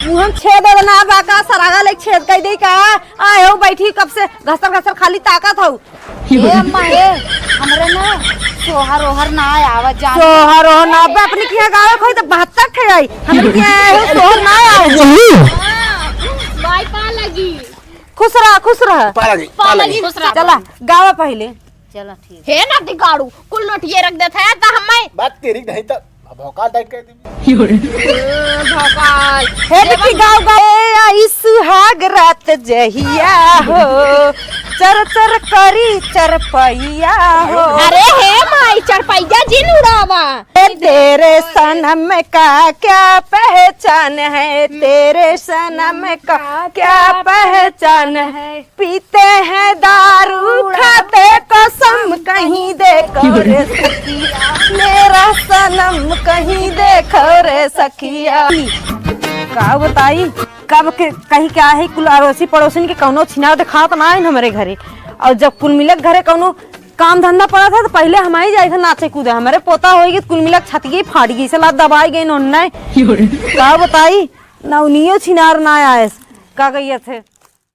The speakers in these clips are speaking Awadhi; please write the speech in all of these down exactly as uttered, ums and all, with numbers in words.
मुँह में छेद ओद ना बा का, सरागा ले छेद कई दे का? आए हो बैठी कब से घसर घसर खाली ताकत हो। ए अम्मा, ए, हमरे ना सोहर ओहर ना आवा जान। सोहर ओहर ना बा, अपने किहाँ गावे खोई तो बहत्तर ठे आई। हमरे किहाँ आए हो, सोहर ना आवा। माई पा लगी। खुश रहा, खुश रहा। पा लगी, पा लगी। खुश रहा। चला, गावा पहिले। चला, ठीक। हे ना दिगाड़ू, कुल नोटिये रख देत है, त हम्मे बात तेरी नहीं त भौकाल टाइट कर दी। भौकाल। हे बिट्टी गाओ, गाओ। ए आई सुहाग रात जहिया हो, चर चर करी चरपैया हो। अरे हे माई, चरपैया जिन उड़ावा। ए तेरे सनम का क्या पहचान है, तेरे सनम का क्या पहचान है। पीते हैं दारू, खाते कसम, कहीं देखो रे सखिया, मेरा सनम कहीं देखो रे सखिया। का बताई, कब के कहीं क्या है, कुल अड़ोसी पड़ोसिन के कौनो छिनार देखात ना आइन हमरे घरे। और जब कुल मिलक घरे कौनो काम धंधा पड़ा था, तो पहिले हम ही जाए थे नाचे कूदे। हमरे पोता होई गई, कुल मिलक छतिये फाट गई, से लात दबाई गई नोन्ने। का बताई, ना उनियो छिनार ना आयस, का कहिए थे।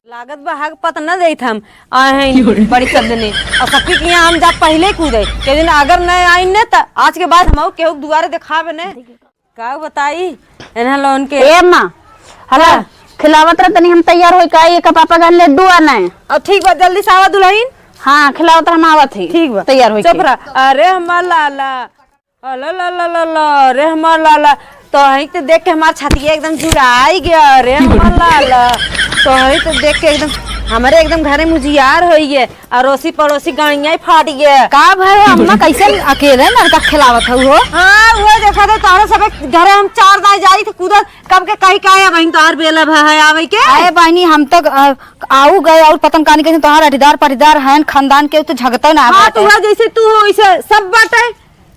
लागत बा हक पत न देत हम आए हैं बड़ी शब्द ने। और सबकी किहाँ हम जा पहिले कूदे। के दिन अगर न आइन ने त आज के बाद हम केहू के दुआरे देखाबे ने। का बताई एन्हा लोन के। ए अम्मा, हला, हाँ। खिलावत रह तनी हम तैयार होई का, ये का पापा गन लड्डू आना है। अब ठीक बा, जल्दी से आवा दुल्हन। हाँ, खिलावत रह हम आवत ही। ठीक बा। तैयार होई चुप के। रह। अरे हमार लाला, अला ला ला ला ला, रे हमार लाला, तोहई तो देख के हमार छतिया एकदम जुड़ाई गया, रे हमार लाला। तोहई तो देख के एकदम हमरे एकदम घरे मुजियार होई गए, अड़ोसी पड़ोसी गणिया ही फाट गए। का भय हो अम्मा, कैसे अकेले लड़का खिलावत हऊ हो? हाँ, वो देखा था तोहरे सबे घरे हम चार दाई जाई थे कूदत, कब के कही का है बहिन तोहर बेला भा है आवे के? अरे बहिनी, हम तो, अ, आऊ गए और पतंग कानी कैसे तोहर अटीदार पटीदार हैं, खानदान के तो झगतो ना हाँ, बाटे। तू है जैसे तू हो वैसे सब बाटे।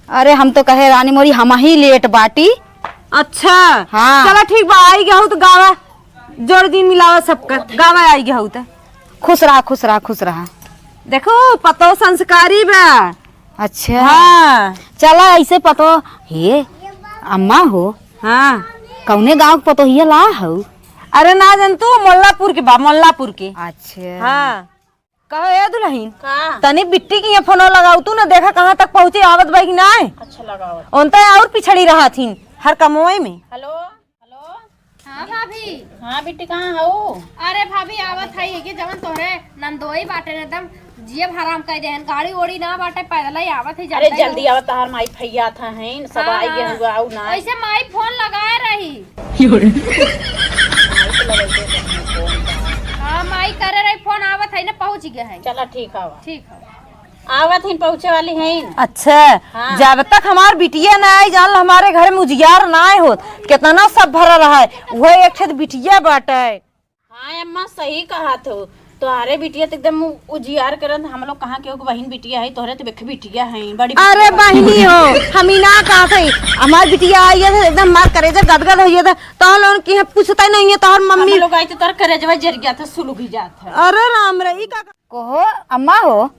अरे हम तो कहे रानी मोरी हम ही लेट बाटी। अच्छा। हाँ। चला ठीक बा, आई गया हूँ तो गावा जोड़ दिन मिलावा सबका, गावा आई गया हूँ तो। खुश रहा, खुश रहा, खुश रहा। देखो पतो संस्कारी बा। अच्छा। हाँ। चला ऐसे पतो, हे अम्मा हो। हाँ। कौने गाँव के पतोहिया ला हऊ? अरे ना जान तू, मोल्लापुर के बा, मोल्लापुर के। अच्छा। हाँ। कहो ए दुल्हन, का? तनी बिट्टी के यहाँ फोन लगाऊ तू ना, देखा कहाँ तक पहुँची, आवत बा कि नाय। अच्छा, लगावत। ओनते और पिछड़ी रहा थीन हर कमवे में। हेलो, हेलो। हाँ भाभी। हाँ बिट्टी, कहाँ हऊ? अरे भाभी, आवत है ये जवन तोहरे नंदोई बाटे न, एकदम जियब हराम कर देहन। गाड़ी ओड़ी ना बाटे, पैदल ही आवत है, अरे जानते जल्दी हो। आवत, तहार माई फैया था हैं, सब हाँ, आई गए हाँ। हुआ, आऊ ना। ऐसे माई फोन लगाए रही। हाँ, माई करे रही फोन, आवत है ना, पहुँच गए हैं। चला ठीक हवा। ठीक है। आवत ही, पहुँचे वाली हैं। अच्छा, हाँ। जब तक हमार बिटिया ना आई, जान लो हमारे घर में उजियार ना आए होत, कितना सब भरा रहा है, वह एक ठे बिटिया बाटे। हाँ अम्मा, सही कहत हो, तोहरे बिटिया तो एकदम उजियार करत। हम लोग कहाँ केहू के बहिन बिटिया है, तोहरे तो बेखे बिटिया है, बड़ी अरे बिटिया। बहिनी हो, हम ही ना कहत है, हमार बिटिया आई है तो एकदम मार करेजा गदगद होइए था, तो लोगन की हम पूछता ही नहीं है, तोहर मम्मी हम लोग आई तो तोहर करेजवा जर गया था, सुलुग ही जात है। अरे राम रे, ई का कहो अम्मा हो,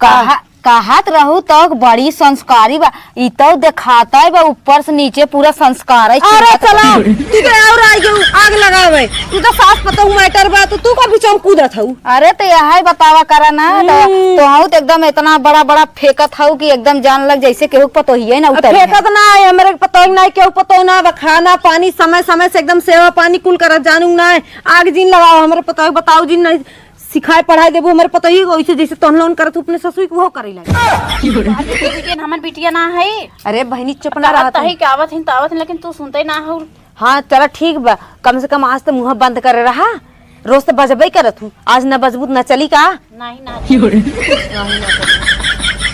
कहा, हाँ। कहत रहू तो बड़ी संस्कारी बा, ई तो देखाता है बा ऊपर से नीचे पूरा संस्कार है। अरे चला, तू तो और आई गयो आग लगावे, तू तो सास पतोहू मैटर बा, तो तू का बीच में कूदत हऊ? अरे तो यही बतावा करा ना, तो हम्म। तोहू तो एकदम इतना बड़ा बड़ा फेंकत हऊ कि एकदम जान लग जैसे केहू के पतोहिए ना अब उतर है। फेंकत ना है, हमरे पतोह ना है, केहू पतोह ना बा, खाना पानी समय समय से एकदम सेवा पानी कुल करत जानू ना है। आग जिन लगाओ, हमरे पतोह बताओ जिन नहीं सिखाए पढ़ाए देबू हमरे पतोही को, ओइसे जैसे तोहन लोगन करत हू अपने ससुई को, वो करे लागे। अरे बिटिया, हमार बिटिया ना है। अरे बहिनी, चुप ना करत रहत हई हई। कि आवत हई त आवत हई, लेकिन तू सुनते ना हो। हाँ, चला ठीक बा, कम से कम आज तो मुँह बंद करे रहा, रोज तो बजबे करत हूँ, आज ना बजबू त ना चली का? नहीं ना।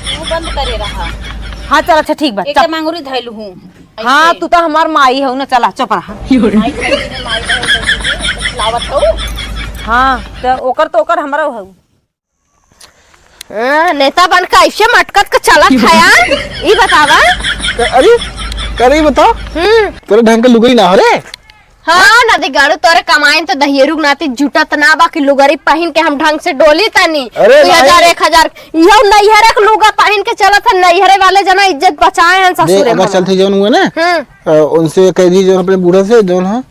मुँह बंद करे रहा। हाँ, चल अच्छा ठीक बा, एक चल। मांगुरी धैलू हूँ। हाँ, ऐसे। तू तो हमार माई हऊ ना, चला चुप रहा। माई खाई बिना माई खाई तो खिलावत हऊ। हाँ, तो ओकर तो ओकर हमरा हऊ। हाँ, नेता बन के ऐसे मटकत के चलत है यार। ई बतावा। क-, अरे, करे ई बताओ। हम्म। तोरे ढंग के लुगई ना हो रे। हाँ, नदी गाड़ू, तोरे कमाइन तो दहियरू के नाती जुटत ना बा कि लुगरी पहिन के हम ढंग से डोली तनी। अरे दुई हजार, भाई। एक हजार, इहो नैहरे के लुगा पहिन के चलत है, नैहरे वाले जना इज्जत बचाए हैं देख, ससुरे अगर में। चलते जौन हुए ना, हम्म। अ, उनसे कह दी जौन अपने बूढ़ा से जौन है,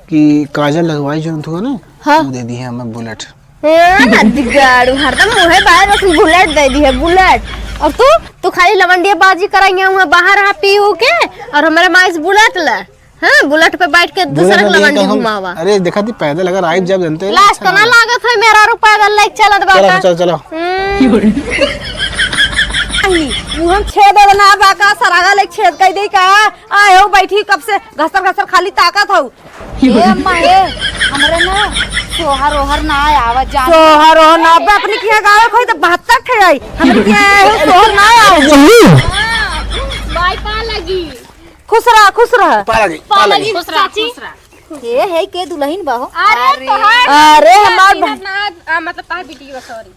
कि काजल लगवाई जौन थुआ ना, हाँ। उ दे दिहे हमें बुलेट। हाँ, नदिगाड़ू, हरदम मुँहे बाहर रख, बुलेट दे दिहे, बुलेट। और तू, तू खाली लवंडिया बाजी कराइया हुआ बाहर, हाँ, पी उ के, और हमरे माई से बुलेट ले। हाँ, बुलेट पे बैठ के दूसरा बुलेट के में लवंडी तो हम, घुमावा। अरे, देखा थी पैदल अगर आइब जब जनते लास्ट अच्छा ना लगे। लागत है, मेहरारू पैदल लेके चलत बा चलो, का? चलो, चलो। हम्म। नहीं, मुँह हम छेद ना बा का, सरागा लेके छेद कई दे का? आए हो बैठी कब से घसर घसर खाली ताकत हो। ए अम्मा, ए, हमरे ना सोहर ओहर ना आवत जान। सोहर ओहर ना बे, अपने किहाँ गावे खोई तो बहत्तर ठे आई। हमरे किहाँ आए हो, सोहर ना आवत। हाँ, बाई पा लगी। खुश रह, खुश रह। पा लगी, पा लगी। खुश रह, चाची। खुश रह। हे, हे, के दुल्हन बा हो? अरे, अरे। तोहार अरे, हमार बिटिया बहन। ना, आ, मतलब, तोहार बिटिया, sorry।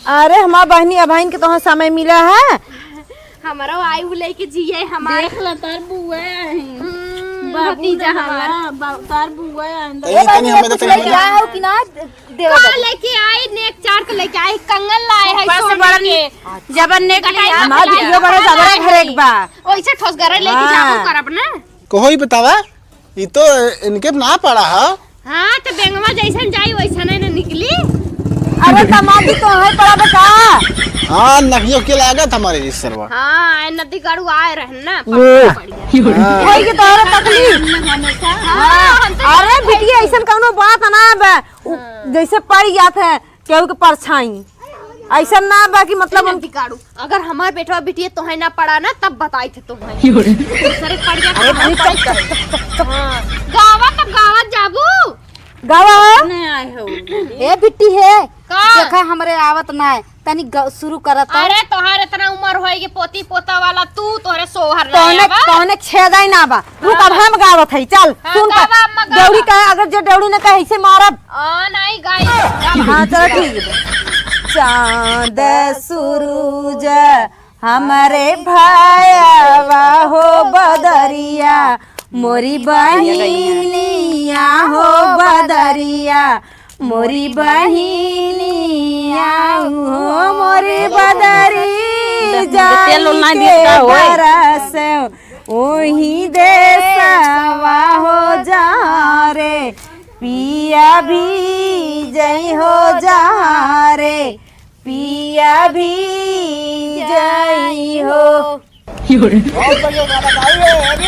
अरे, हमार बहनी, अबहिन के तोहार समय मिला है। हमरो आई उ लेके जिए, हमार देख ल, तार बुआ है। हम्म, बाबू भतीजा ना हमार। बा, बा, तार बुआ है, अंदर। ए, ए, तनी बहनी, हमें कुछ तो लेके तनी आए हो कि ना? देवा का बाबू। लेके आई, नेक चार तो लेके आई, कंगन लाए है ऊपर से सोने बड़ा के। जबरन ने कटाई हमार बिटिया बड़ा जबरा घरे के बा। ओइसे ठोस घरे लेके हाँ। जाबो करब ना। कहो ही बतावा, ई तो इनके ना पड़ा है। हाँ, तो बेंगवा जैसन जाई वैसन है ना निकली। अरे दामाद जी तो है पड़ा बे का? हाँ, नकियो के लागत हमारे इस सरवा। हाँ, ए नदी गड़ू आए रहन ना, ओ। पकड़ पड़ गया। हाँ। वही के तोहरा तकलीफ। हाँ, हम तो अरे बिटिया, ऐसन कौनो बात ना बा। उ हाँ। जैसे पड़ जात है, केहू के परछाई। ऐसा ना बा कि मतलब ए उन नदी काड़ू, अगर हमार बेटवा बिटिया तोहे ना पड़ा ना, तब बताई थे तोहे। क्यों रे? दूसरे पड़ जा, अरे भाई, चुप, चुप, चुप, चुप। हाँ। गावा तब गावत जाबू। गावा। नहीं आए हो। ए बिट्टी है। का? देखा हमरे आवत ना है। तनी ग-, शुरू करत है। अरे तोहार इतना उम्र होई कि पोती पोता वाला तू, तोहरे सोहर ना तोहने, आवा। तोहने छेदा ही ना बा। रुक, अब हम गावत हई, चल, हाँ, सुन कर। गावा, अम्मा, गावा। देउड़ी कहे, अगर जे देउड़ी ने कहे, ऐसे मारब। आ, नहीं, गाई, गावा। हाँ, चलो, ठीक है। चाँद सुरुज हमरे भायवा हो बदरिया, मोरी बहिनिया हो बदरिया, मोरी बहिनिया हो मोरी बदरी तेल उल ना जाई दिस का के होए? बरस। ओही देसवा हो जहाँ रे, पिया भी जई हो जहाँ रे, पिया भी जई हो। बहुत बढ़िया गाना गाई है, अरे।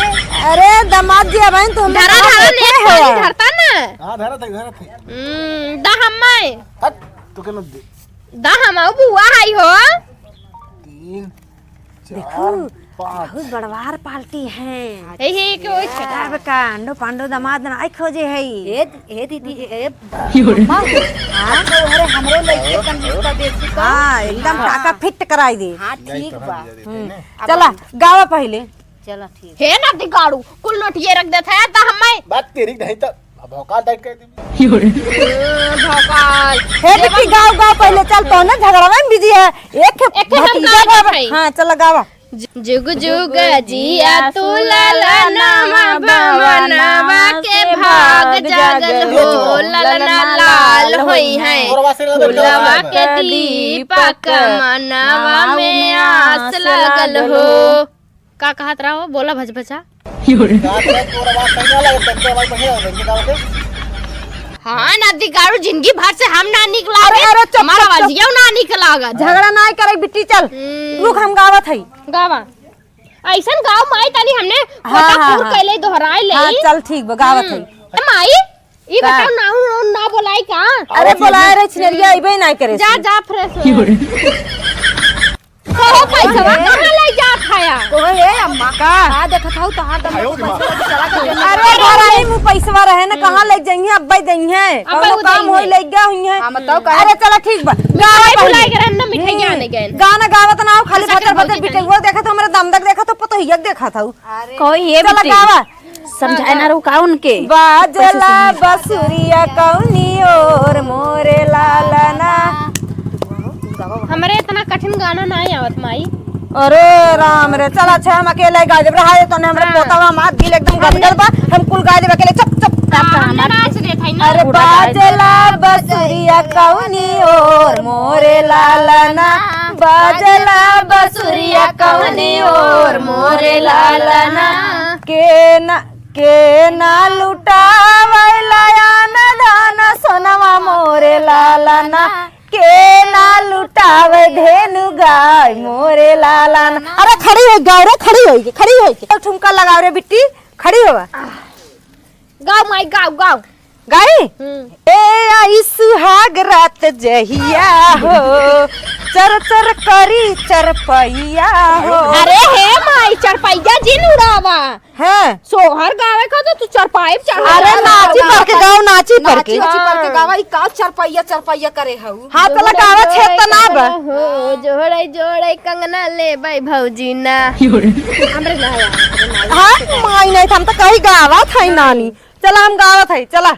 अरे दामाद जी, अब तुम धरा, धरा, नेक पानी धरता ना। हाँ, धरा था, धरा था। हम्म, दा हम्मे। हट, तू के न दे। दा हम आऊ बुआ हाई हो। तीन, देखू, चार, पाँच। बहुत बड़वार पार्टी है। हे, हे, के ओइ छे? अब का अंडो पांडो दामाद ना आई खोजे है। ए, ए दीदी, ए, अम्मा, हाँ? अच्छा, अरे हमरो लइके तन रिश्ता देख चुका। हाँ, एकदम हाँ। टाका फिट कराई दे। हाँ, ठीक बा। हम्म। चला, गावा पहिले। चला, ठीक। हे ना दिगाड़ू, कुल नोटिये रख देत है, त हम्मे बात तेरी नहीं त भौकाल टाइट कर दी। हम्म, भौकाल। हे बिट्टी, गाव, गाव पहिले, चल, तोहने झगड़वा में बिजी है। एक एक हम भतीजा गावा बाबा। भाई। हाँ, चला गावा। जु-, जुग जुग जिया तू ललनवा, भवनवा के भाग जागल हो, ललना लाल होई है। फुलवा के दीपक मनवा में आस लागल हो। का कहत रहो? बोला भचभचा। हाँ, ना दिगाड़ू, जिंदगी भर से हम ना निक लागे, अरे, अरे, चुप, हमारा चुप, चुप। आवाजिया ना निक लागत। झगड़ा ना करे बिट्टी, चल। हम्म। रुक, हम गावत हई। गावा। ऐसन गाव माई, तनी हमने हाँ, हाँ, पूर हाँ। कैले दोहराए ले। हाँ, चल ठीक बा, गावत हम्म। हई। ए माई, ई का? बताओ, नाऊ, नाऊ ना बोलाई का? अरे, बोलाए रे छिनरिया, अइबे ना करे जा, से। जा, फ्रेश हो। कहो, पैसवा कहाँ ले जात हया? कहो, हे अम्मा, का? का देखत हऊ, तोहार दम आयो रे माँ। पैसवा चला के देने अरे, वाला। घराई में पैसवा रहे ना, कहाँ ले जइहे, अब्बे दइहे। अब्बे कौनो वो काम दइहे। होई, ले गया हुई है। हाँ, बताओ, का? अरे, चला, ठीक बा। गावा मिठाई पहले। भुलाए गए, हम ना मिठाई हम्म। आने गए। गाना गावत ना हो, खाली भचर भचर बिटे। वो देखत हो, हमरा दम तक देखत हो, पतोहिया के देखत हो। अरे। कोई ये चला, बिट्टी। गावा। समझाए ना रहू का उनके? बाजला बसुरिया कौनी ओर मोरे लालना। हमरे इतना कठिन गाना ना आवत माई। अरे राम रे, चल अच्छा हम अकेले गा देब। रहा है तने हमरे हाँ। पोतावा मार दिल एकदम गदगद बा। हम कुल गा देब अकेले, चुप चुप। हाँ, हम ना नाच देत हई ना। अरे बाजला बसुरिया कौनी ओर मोरे लालना, बाजला बसुरिया कौनी ओर मोरे लालना। के ना के ना लुटावै लयान धन सोनवा मोरे लालना, के ना लुटावै धेनु गाय मोरे लालना। अरे खड़ी होइ गाव रे, खड़ी होइ के, खड़ी होइ के। ठुमका लगाव रे बिट्टी, खड़ी होवा। गाव माई, गाव, गाव। गाई? हम्म। ए आई सुहाग रात जहिया हो, चर चर करी चरपैया हो। अरे हे माई, चरपैया जिन उड़ावा। हाँ। सोहर गावे का तो तू चरपाई पे चढ़ा अरे जा। नाची पर के गाओ, नाची पर के। नाची पर के गावा, ई का चरपैया, चरपैया करे हऊ? हाथ लगावा छे त ना बा। हो, जोड़ै, जोड़ै कंगना लेबै भौजी ना। हमरे ना आवा, हमरे ना आवा। हाँ, माई नहीं, हम तो कहीं गावत है नानी। चला, हम गावत है, चला।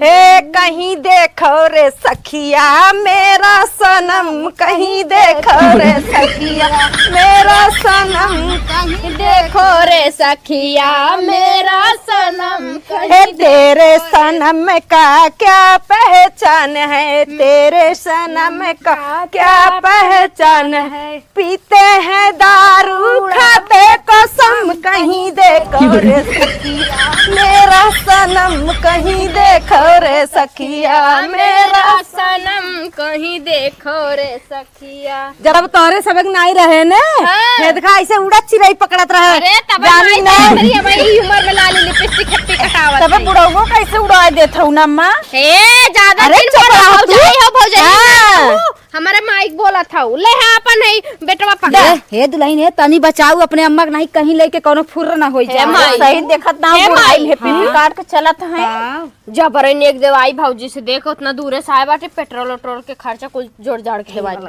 हे कहीं देखो रे सखिया, मेरा सनम कहीं देखो रे सखिया, मेरा सनम कहीं देखो रे सखिया, मेरा सनम हे कहीं तेरे देखो रे सनम का क्या पहचान है, तेरे सनम का क्या पहचान है। पीते हैं दारू, खाते कसम, कहीं देखो रे सखिया, मेरा सनम कहीं देखो रे सखिया, मेरा सनम कहीं देखो रे सखिया। जब तोहरे सबक नाई रहे ने, हाँ। हे देखा, ऐसे उड़त चिरई पकड़त रहे। अरे, तब जानी माई ना। तोहरी हमारी उम्र में लाली लिपस्टिक हेप्पी कटावत तब है। बुढ़ऊ कैसे उड़ा देत हऊ ना, अम्मा? हे, ज्यादा अरे, दिन चुप बोला, रहो तू। भौजाई हो, भौजाई हाँ। हो। हमारे माइक बोलत हऊ, ले है अपन है बेटवा पकड़। दे, हे दुल्हन, हे तनी बचाऊ अपने अम्मा के, नहीं कहीं लेके कोनो फुर्र ना होई हे जाए। माई। सही देखत ना हे बुढ़ाई माई। में पिन हाँ। काट के चलत है। हाँ। जबरन एक देवाई भौजी से देख, उतना दूरे से आए बाटे, पेट्रोल ओट्रोल के खर्चा कुल जोड़ जाड़ के देवाई।